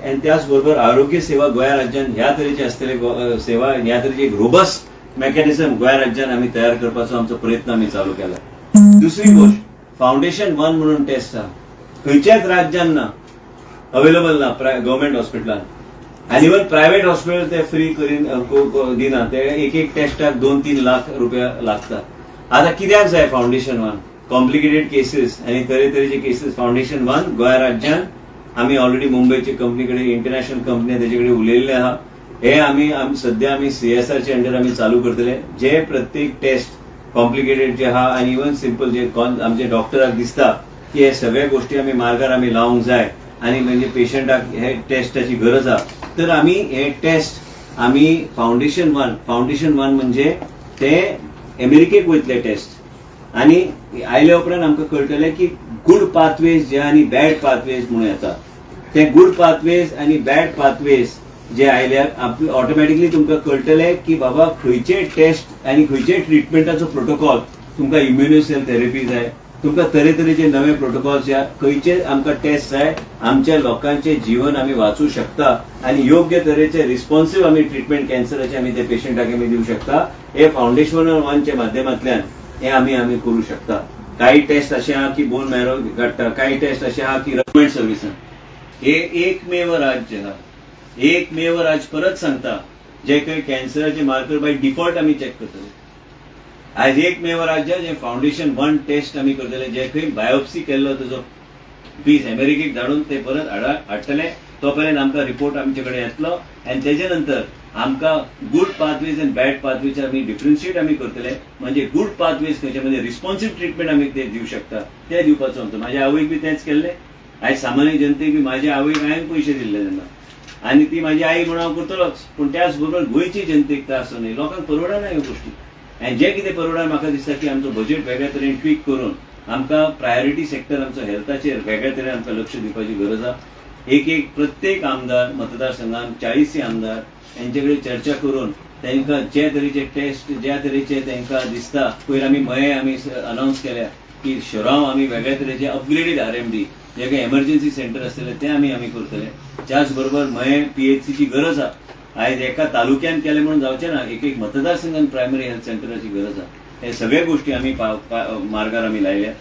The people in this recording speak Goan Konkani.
आनी त्याच बरोबर आरोग्य सेवा गोंया राज्यान ह्या तरेची आसतले, सेवा ह्या तरेची एक रोबस्ट मेकॅनिझम गोंया राज्यान आमी तयार करपाचो आमचो प्रयत्न आमी चालू केला. दुसरी गोष्ट, फाउंडेशन वन म्हणून टेस्ट आहा, खंयच्याच राज्यान ना, अवेलेबल ना गव्हर्मेंट हॉस्पिटलान आनी इवन प्रायव्हेट हॉस्पिटल ते फ्री करीन दिना. ते एक एक टेस्टाक 2-3 लाख रुपया लागता. आता कित्याक जाय फाउंडेशन वन? कॉम्प्लिकेटेड केसीस आनी तरेतरेचे केसीस. फाउंडेशन वन गोंया राज्यान आमी ऑलरेडी मुंबयचे कंपनी कडेन, इंटरनॅशनल कंपनी तेजे कडेन उलयल्ले आहा. हे आमी सध्या आमी सीएसआरच्या अंडर आमी चालू करतले, जे प्रत्येक टेस्ट कॉम्प्लिकेटेड जे आहा आनी इवन सिंपल जे आमचे डॉक्टराक दिसता की हे सगळे गोष्टी आमी मार्गार आमी लावंक जाय आनी म्हणजे पेशंटाक हे टेस्टाची गरज आहा, तर आमी हे टेस्ट आमी फाउंडेशन वन, फाउंडेशन वन म्हणजे ते अमेरिकेक वयतले टेस्ट आनी आयल्या उपरांत आमकां कळटलें की गुड पाथवेज जे आनी बॅड पाथवेज म्हणून येता. ते गुड पाथवेज आनी बॅड पाथवेज जे आयल्यार ऑटोमॅटिकली तुमकां कळटलें की बाबा खंयचे टेस्ट आनी खंयचे ट्रिटमेंटाचो प्रोटोकॉल, तुमकां इम्युनोसेल थेरपी जाय, तुमकां तरेतरेचे नवे प्रोटोकॉल, खंयचे आमकां टेस्ट जाय, आमच्या लोकांचे जीवन आमी वाचू शकता आनी योग्य तरेचे रिस्पॉन्सिव आमी ट्रिटमेंट कॅन्सराचे आमी ते पेशंटाक आमी दिवं शकता. हे फाउंडेशन वनच्या माध्यमांतल्यान हे आमी आमी करू शकता. काही टेस्ट अशे आहा की बोन मॅरो काडटा, काही टेस्ट अशे आहा की गव्हर्मेंट सर्विसान. हे एकमेव राज्य आहा, एकमेव राज्य, परत सांगता, जे काही कॅन्सराचे मार्कर बाय डिफॉल्ट आमी चॅक करतले. आयज एकमेव राज्य जे फाउंडेशन वन टेस्ट आमी करतले, जे खंय बायोप्सी केल्लो तुजो पीस अमेरिकेक धाडून ते परत हाडटले, तो पर्यंत आमकां रिपोर्ट आमचे कडेन येतलो आनी तेजे नंतर आमकां गुड पाथवेज आनी बॅड पाथवेज आमी डिफरन्शिएट आमी करतले. म्हणजे गुड पाथवेज खंयचे, म्हणजे रिस्पॉन्सिव ट्रिटमेंट आमी ते दिवं शकता, ते दिवपाचो आमचो. माझ्या आवयक बी तेंच केल्लें. आयज सामान्य जनतेक बी माझ्या आवयक हांवें पयशे दिल्ले तेन्ना आनी ती माझी आई म्हणून हांव करतलोच, पूण त्याच बरोबर गोंयची जनतेक त्रास न्हय. लोकांक परवडना ह्यो गोश्टी आनी जे कितें परवडना, म्हाका दिसता की आमचो बजेट वेगळ्या तरेन ट्वीक करून आमकां प्रायोरिटी सेक्टर आमचो हेल्थाचेर वेगळ्या तरेन आमकां लक्ष दिवपाची गरज आहा. एक एक प्रत्येक आमदार मतदारसंघात 40 आमदार यांचे कडेन चर्चा करून तांकां जे तरेचे टेस्ट, ज्या तरेचे तांकां दिसता, पयर आमी मये आमी अनावन्स केल्या की शिरांव आमी वेगळ्या तरेचे अपग्रेडेड आरएमडी जे काही एमर्जन्सी सेंटर आसतले ते आमी आमी करतले. त्याच बरोबर मये पीएचसीची गरज आहा. आयज एका तालुक्यान केलें म्हणून जावचें ना, एक एक मतदारसंघान प्रायमरी हेल्थ सेंटराची गरज आहा. हे सगळे गोष्टी आमी मार्गार आमी लायल्या.